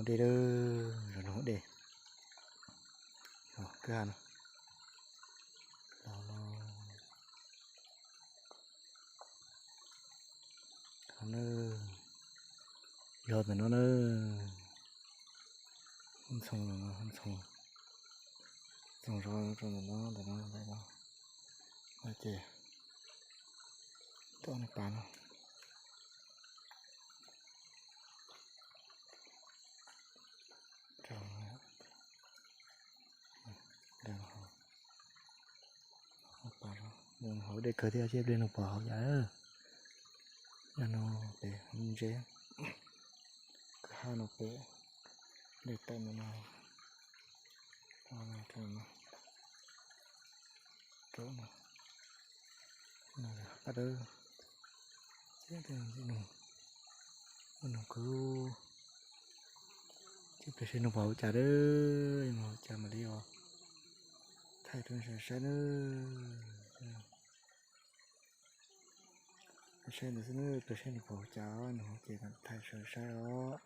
Dej lawm, zov nws hauv dej. Kwj ha no. Los no. Yog ntawm no na. Ntxhoo, ntxhoo, ntxhoo zov rau ntawm no, ntawm no, ntawm no. Ces tau nws pas no. Hauv dej kawg thiab, seb pliag nws pom hauv cas. Yog no pem ntse, kwj ha no pem, dej tawm ntawm no, rau no, qab dawb, ntxim nug, ntxim nug kawg. Ces pliag seb nws pom hauv cas, nws pom hauv cas mam li os thaij rau nej sawv saib nawb. Saib ntawd xwb nawb, pliag seb nws pom hauv cas, nws hauv ces thaij sawv saib os.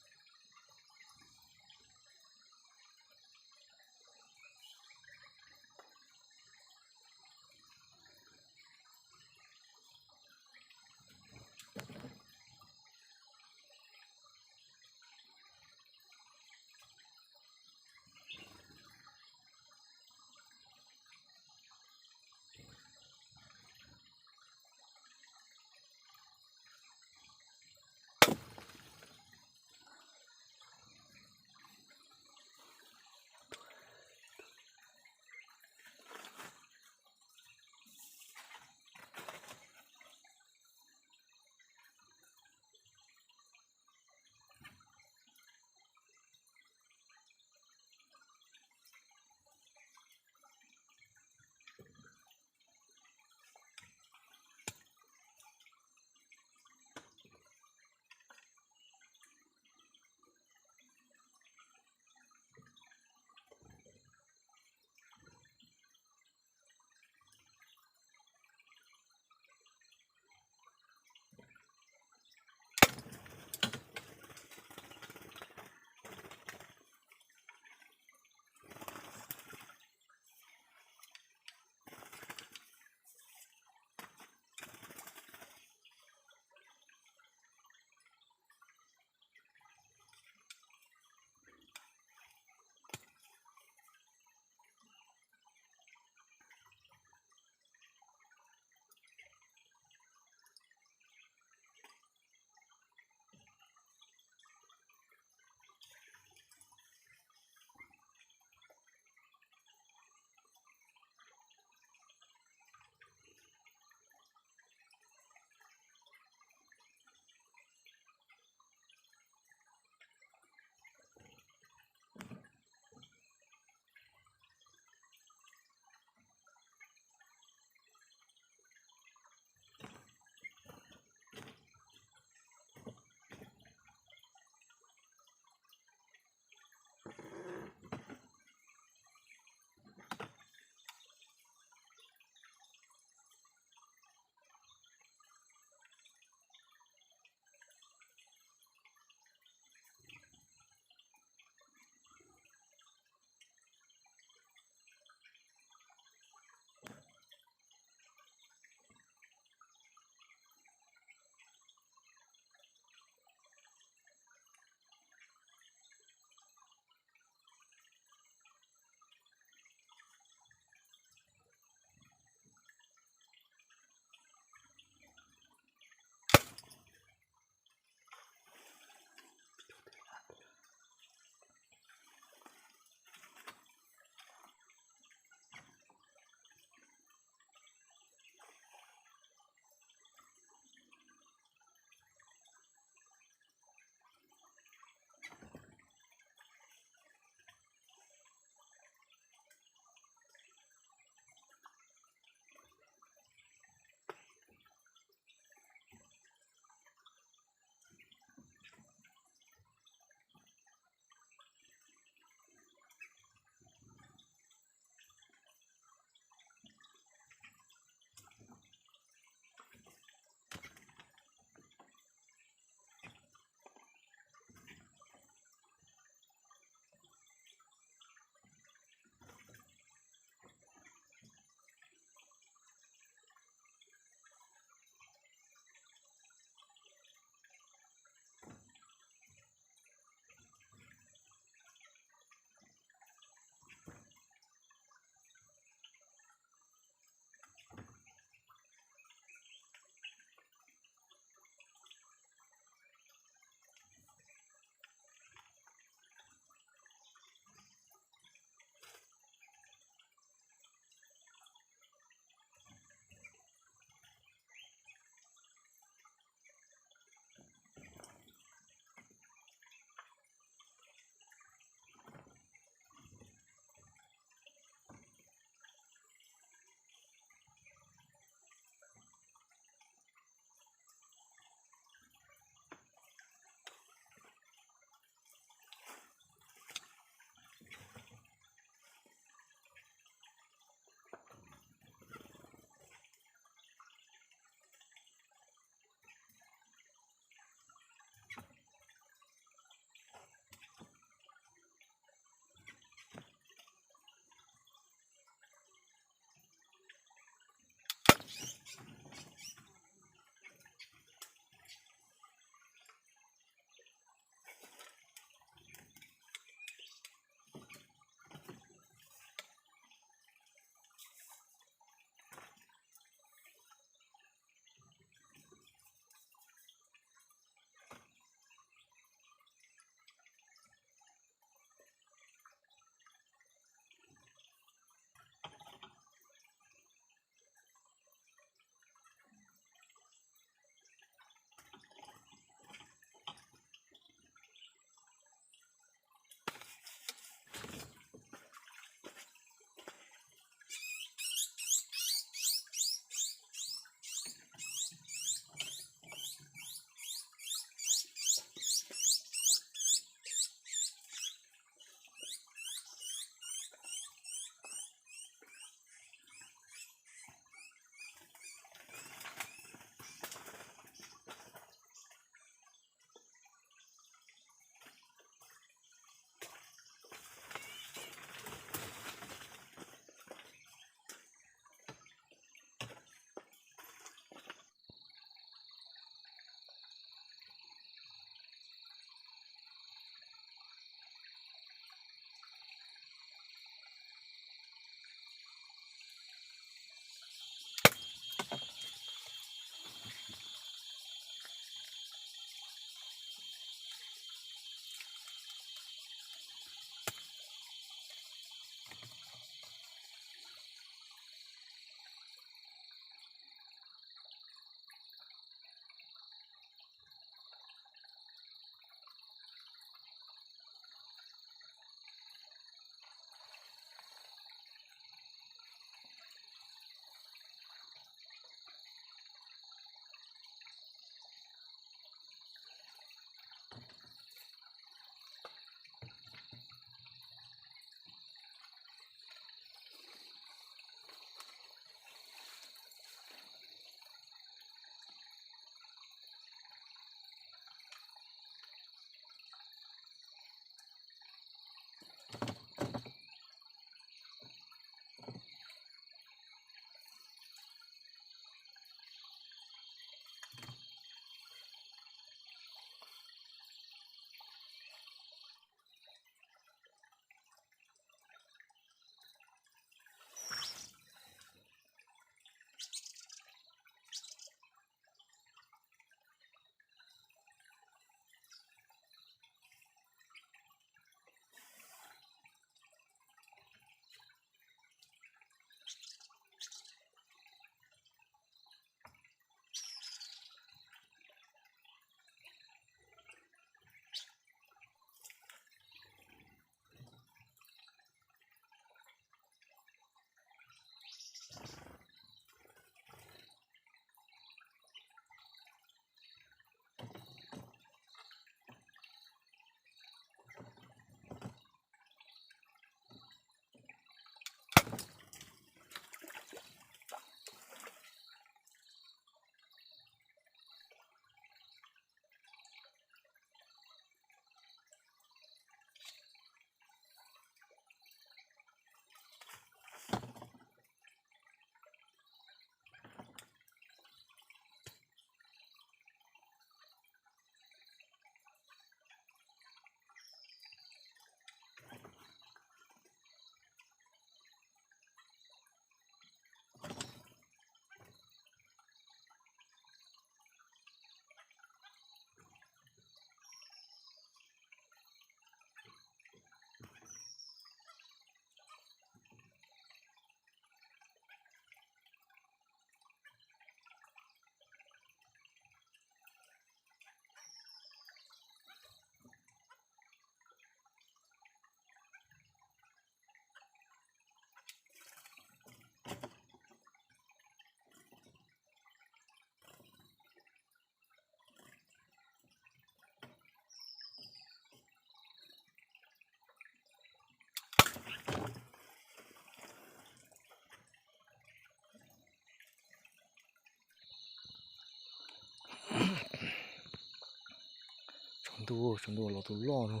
Ntuj, tsaus ntuj los tus loj no.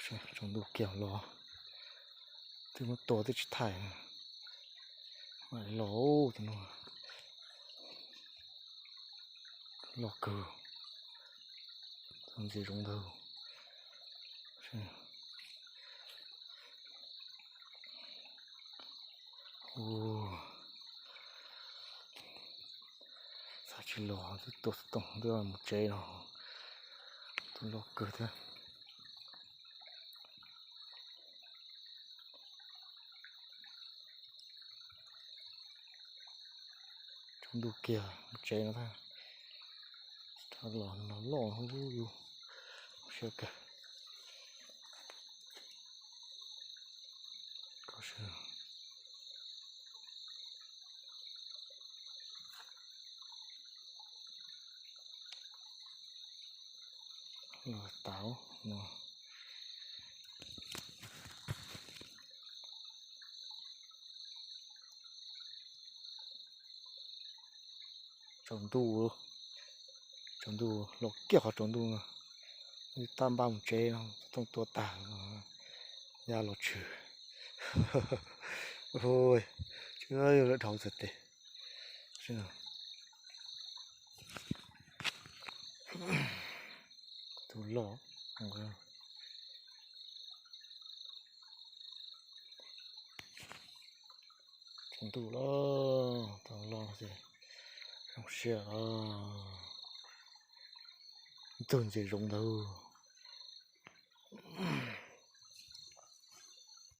Tsaus ntuj kiag los twb muab tua twb tsis thaij, los tus no loj kawg, tus ntxim zoo ntag. Xav tsis los twb tua xov tooj twb mus tsev no, tus loj kawg thiab. Tsaus ntuj kiag mus tsev no thiab. Rov los no loj, siab kawg. Los tau no. Tsaus ntuj, tsaus ntuj los kiag qhov tsaus ntuj no, tab npaj mus tsev no, xov tooj tua tag, ya los tshwm. Tsis yog lawv dhau txog tes. Tus loj, tsaus ntuj los tus loj ces zoo siab, tus ntxim zoo ntag.